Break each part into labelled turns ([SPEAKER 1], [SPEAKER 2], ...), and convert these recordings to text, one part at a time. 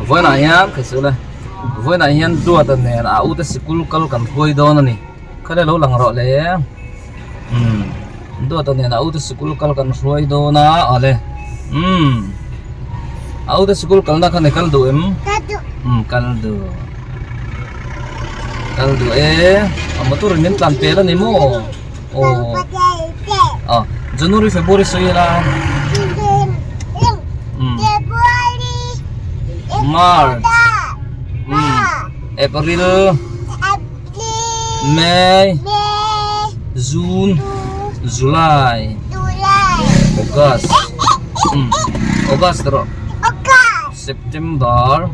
[SPEAKER 1] Vawiinah hian khaisual e vawiinah hian Duata nen a ute sikul kal kan hruai dawn a ni khaile lo lang rawh le umm Duata nen a ute sikul kal kan hruai dawn a awle umm a ute sikul kalna khan i kal duh em umm kal duh kal duh e a motor in min tlan pel a ni maw. Aw ah January February sawi ila um March um April May June July August um August rawh September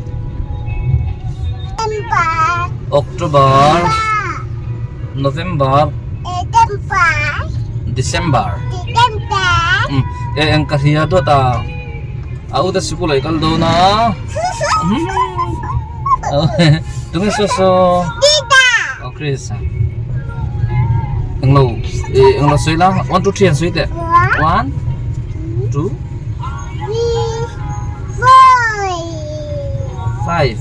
[SPEAKER 1] October November December e eng ka hria dawt a a u te sikul ah i kal dawn a tunge saw saw aw Chris a englo ih englo sawi la 1 2 3 an sawi teh 1 2 5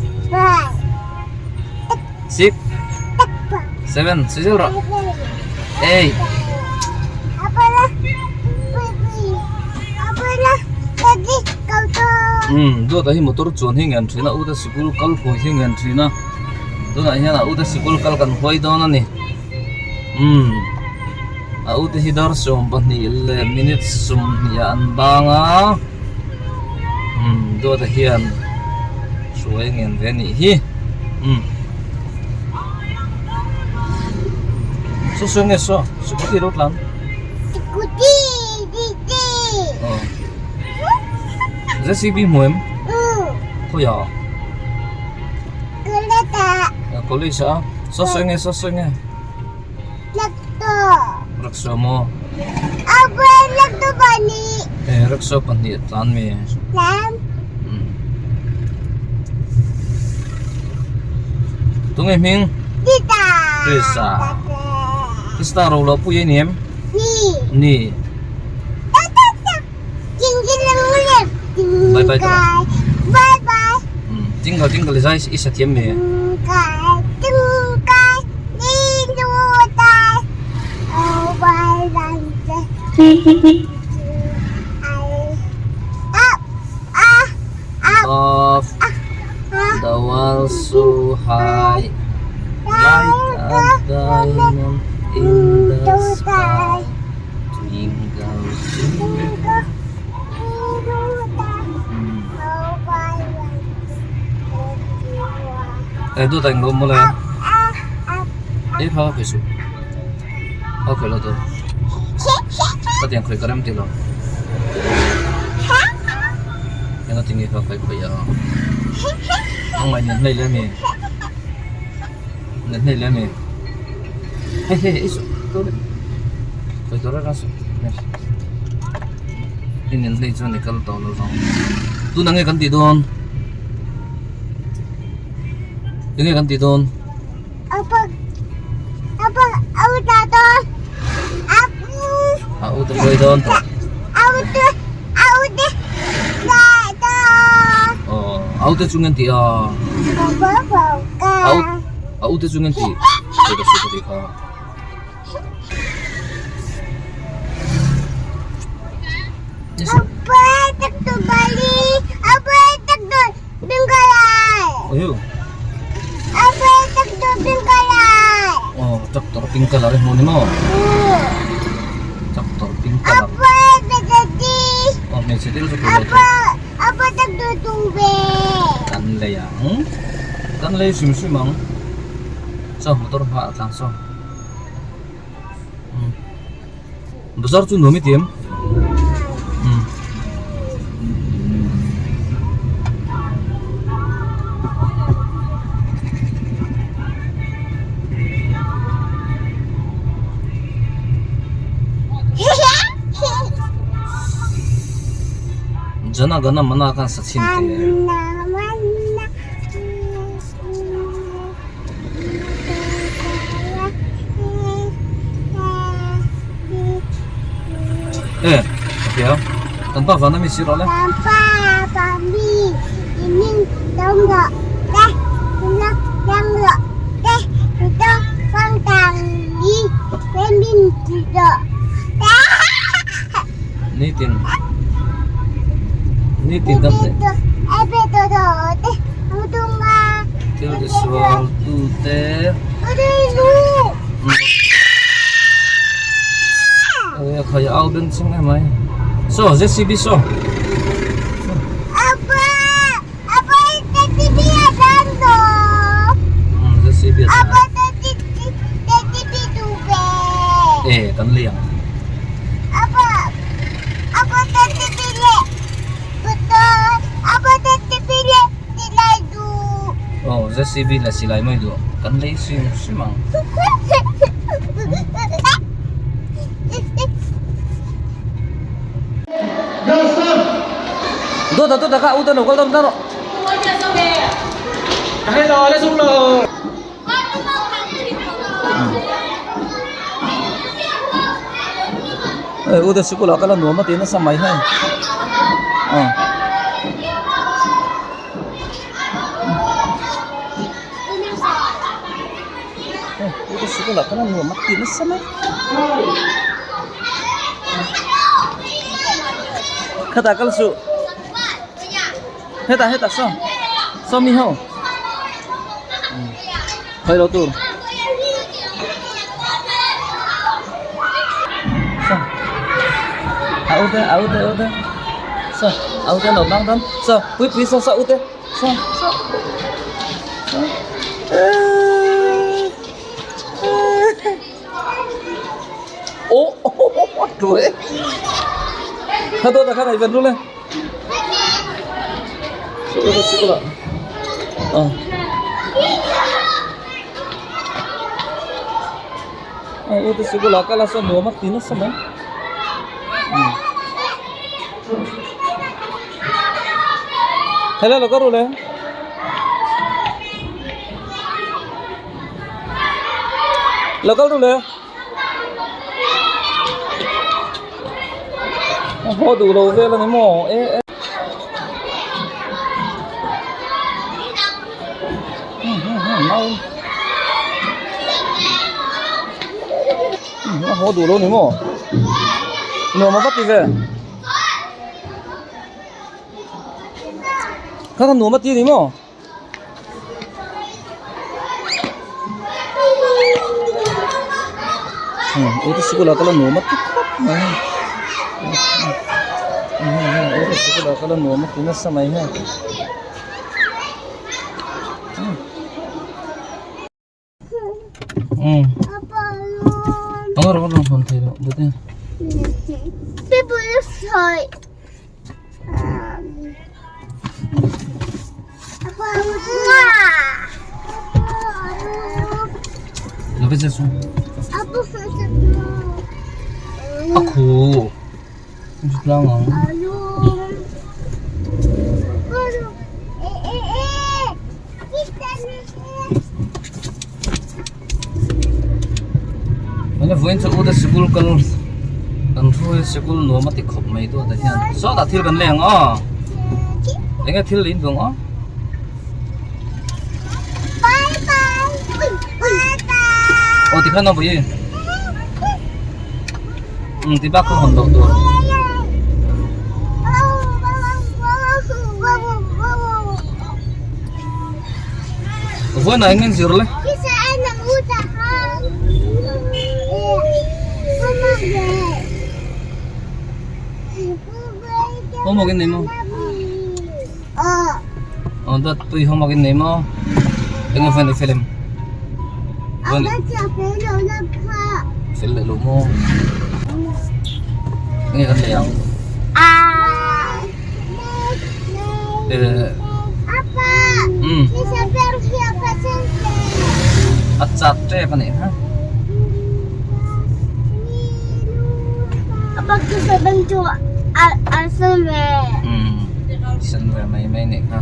[SPEAKER 1] 6 7 sawi zel rawh 8 umm dawtah hi motor chuan hi ngen thin a uta sikul kal pawh hi ngen thin a tunah hian a uta sikul kal kan huai dawn a ni umm a ute hi dar 12 leh minute 20 ah an bang a umm dawtah hian hruai ngen ve a nih hi umm saw saw nge saw scooty lo tlan
[SPEAKER 2] scooty didi
[SPEAKER 1] aw jcb hmu em khawi ah
[SPEAKER 2] college ah
[SPEAKER 1] college ah saw saw nge saw saw nge
[SPEAKER 2] Rickshaw
[SPEAKER 1] rickshaw maw
[SPEAKER 2] rickshaw pahnih
[SPEAKER 1] e rickshaw pahnih tlan mi
[SPEAKER 2] tlan
[SPEAKER 1] Tunge hming?
[SPEAKER 2] Krista.
[SPEAKER 1] Krista. Krista ro lo pui a ni em?
[SPEAKER 2] Ni.
[SPEAKER 1] Ni. Bye bye tawh.
[SPEAKER 2] Bye bye.
[SPEAKER 1] Jingle jingle zai i sa thiam me. Of the world so high like a diamond in the sky twinkle twinkle e dawt a englo mawle e kha ka khawih suh a khawih lo tur khatiang khawih ka rem tih lo Enga tinge kha kai khawih a nangmah in hnei leh ami hnei leh ami hei hei hei saw tur khawih tur a saw in in hnei chuan i kal tawh lo vang tunah nge kan tih dawn enge kan tih dawn. A u te hruai dawn tawh. Aw a u te chu ngen tih a. A u a u te chu ngen tih hei ka hria ka tih kha. Aw tractor pink colour i hmu ni maw tractor pink colour aw hmeichhe deuh chu tur kan lei ang kan lei hrim hrim ang chaw motor hmaah a tlan sawn Bazar chu nuam i ti em? Umm. Jana Gana Mana khan sa chhin teh. E ka hria kan pa van a mi si rawh le.
[SPEAKER 2] Kan pa van mi i ning
[SPEAKER 1] Nitin nitin kan thil ti sual tu te khai au beng chhing em mai saw jcb saw. E kan lei ang. Aw JCB leh silai mai duh kan lei hrim hrim ang. Dawt dawt kha u te lo kal dawn ta rawh. Hei u te sikul ah kal a nuam a ti nasa mai hei aw. U te sikul ah kal a nuam a ti nasa mai. Khatah kal suh. Hetah hetah saw saw mi ho khawi lo tur saw a u te a u te a u te saw a u te an lo bang dawn saw pui pui saw saw u te saw saw saw oh oh kha dawt ah khan a i ven rul e. Sikul ah kal a saw nuam a ti nasa mai hello lo ka ru le lo kal ru le. A haw duh lo vel a ni maw e e a haw duh lo a ni maw nuam a va ti ve kha kha nuam a ti a ni maw. Ute sikul ah kal a nuam a ti khawp mai ute sikul ah kal a nuam a ti nasa mai hei. A khu tlang ang. Hena vawiin chu Uda sikul kal kan hruai a sikul nuam a ti khawp mai tu ah hian sawtah thil kan lei ang aw eng nge thil in duh ang aw. Aw tikhan a vawi umm ti bak kha hawn loh tur. Vawiin ah eng nge zir le? Homework in nei maw? Aw dawt pui homework in nei maw? Eng nge vawiin i fel em? Vawiin fel leh lo maw? Eng nge kan lei ang? A chat tep a nih kha. Sen ve mai mai nih kha.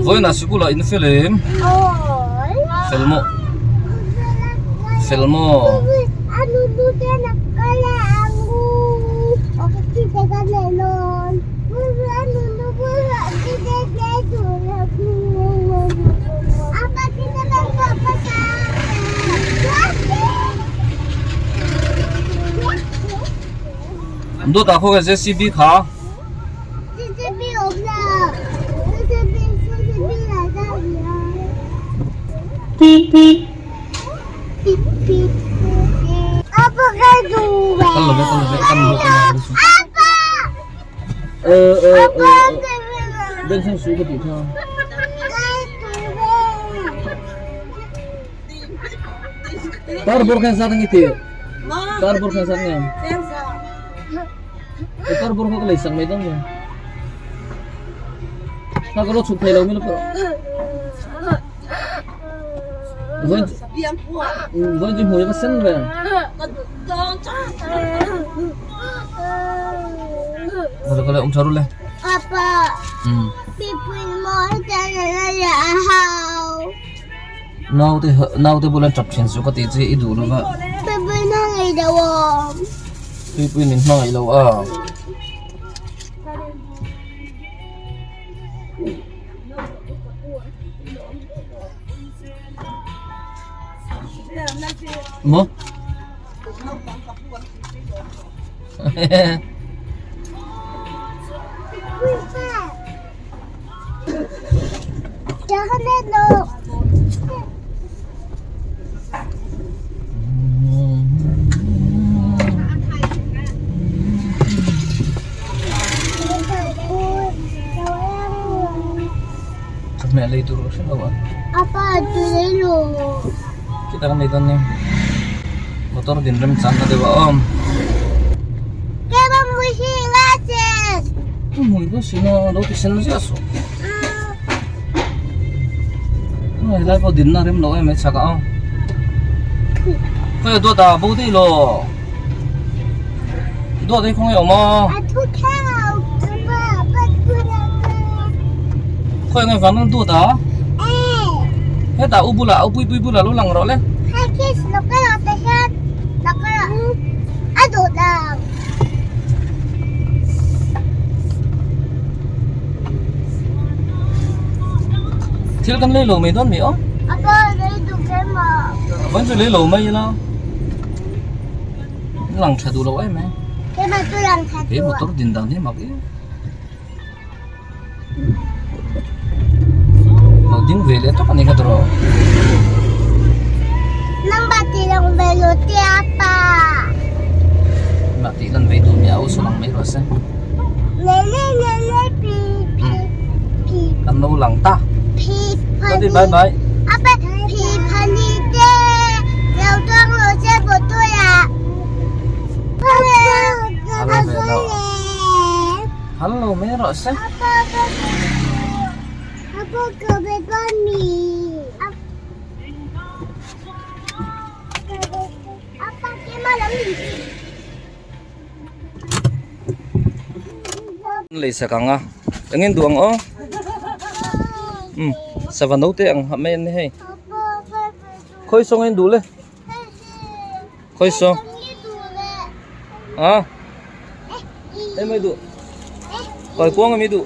[SPEAKER 1] Vawiinah sikul ah in fel em? Fel maw? Fel maw? Dawtah khaw nge JCB kha?
[SPEAKER 2] JCB awm lo. JCB JCB lah zau nia. Apa ka duh ve?
[SPEAKER 1] Kal lo ve kal lo ve kan hmuh kan hmuh su.
[SPEAKER 2] Apa!
[SPEAKER 1] Ờ ờ
[SPEAKER 2] Apa
[SPEAKER 1] ờ
[SPEAKER 2] ka
[SPEAKER 1] bên sang su ka tih kha.
[SPEAKER 2] duh ve?
[SPEAKER 1] Tar bor khan sa ngi ti. Tar bor khan sa ngi. Tar bor kha ka lei sak mai dang nge. Kha ka lo chhuk thei lo mi lo pa. Vawiin vawiin chu hmui ka sen ve. Ka le awm tha ru le.
[SPEAKER 2] Apa. Pipui mawi te la a hau.
[SPEAKER 1] Naute naute bula tap thin chu ka tih che i duh lova.
[SPEAKER 2] Pipui hmangaih lo awm.
[SPEAKER 1] Pipui min hmangaih lo a. Maw? Chawhmeh lei tur ka hre lo a. Chutah kan lei dawn nia. Motor din rem chan na deuh a awm. Hmui pawh si na lo ti sen ziah suh. Helai pawh dinna rem lo em mai chhak a. Khawi dawt a bo daih lo. Dawt hi khawnge awm a. Khawi nge vang dawt a. Hetah u bulah u pui pui bulah lo lang rawh le. Thil kan lei lo mai dawn mi aw. Vawiin chu lei lo mai ila. Lang tha duh lo em em. He motor din dan hi mak em. Lo ding ve leh tawp a ni kha tawh. Mah tih lan ve duh mi a u sawn ang mai rawh se. Kan lo lang ta. Daddy bye bye. Hello mai rawh se. Lei sak ang a eng in duh ang aw umm sava naute ang ha mai an ni hei khawi saw nge in duh le khawi saw a hei mai duh kawi kuang ami duh.